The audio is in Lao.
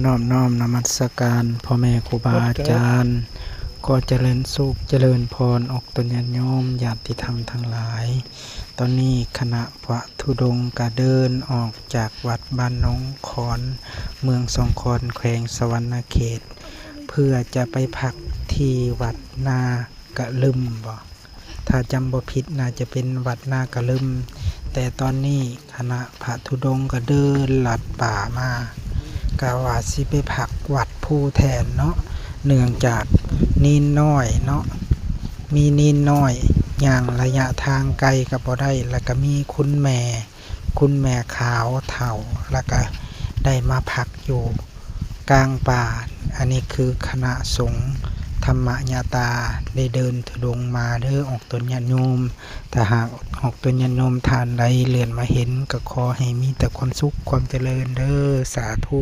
ນອບນ້ອມນະມັດສະການພໍ່ແມ່ຄູບາອາຈານ ຂໍຈະເລີນສຸກຈະເລີນພອນອອກຕົນຍາດໂຍມ ຍາດຕິທຳທັງຫຼາຍ. ຕອນນີ້ຄະນະພະທຸດົງກະເດີນອອກຈາກວັດບ້ານໜອງຂອນ ເມືອງສອງຄອນ ແຂວງສະຫວັນນະເຂດ ເພື່ອຈະໄປພັກທີ່ວັດນາກະລຶມບໍ? ຖ້າຈຳບໍ່ຜິດໜ້າຈະເປັນວັດນາກະລຶມ, ແຕ່ຕອນນີ້ຄະນະພະທຸດົງກໍເດີນລັດປ່າມາ ກະວ່າຊິໄປພັກວັດພູແທນເນາະ ເນື່ອງຈາກນີນນ້ອຍເນາະ ມີນີນນ້ອຍ ຍ່າງໄລຍະທາງໄກກໍບໍ່ໄດ້ ແລ້ວກໍມີຄຸນແມ່ ຄຸນແມ່ຂາວເຖົ້າ ແລ້ວກະໄດ້ມາພັກຢູ່ກາງປ່າ. ອັນນີ້ຄືຄະນະສົງທຳມະຍາຕາ ໄດ້ເດີນທຸດົງມາເດີ ອອກຕົນຍາດໂຍມ. ຖ້າຫາກອອກຕົນຍາດໂຍມທ່ານໃດເລື່ອນມາເຫັນ ກໍຂໍໃຫ້ມີແຕ່ຄວາມສຸກຄວາມຈະເລີນເດີ ສາທຸ.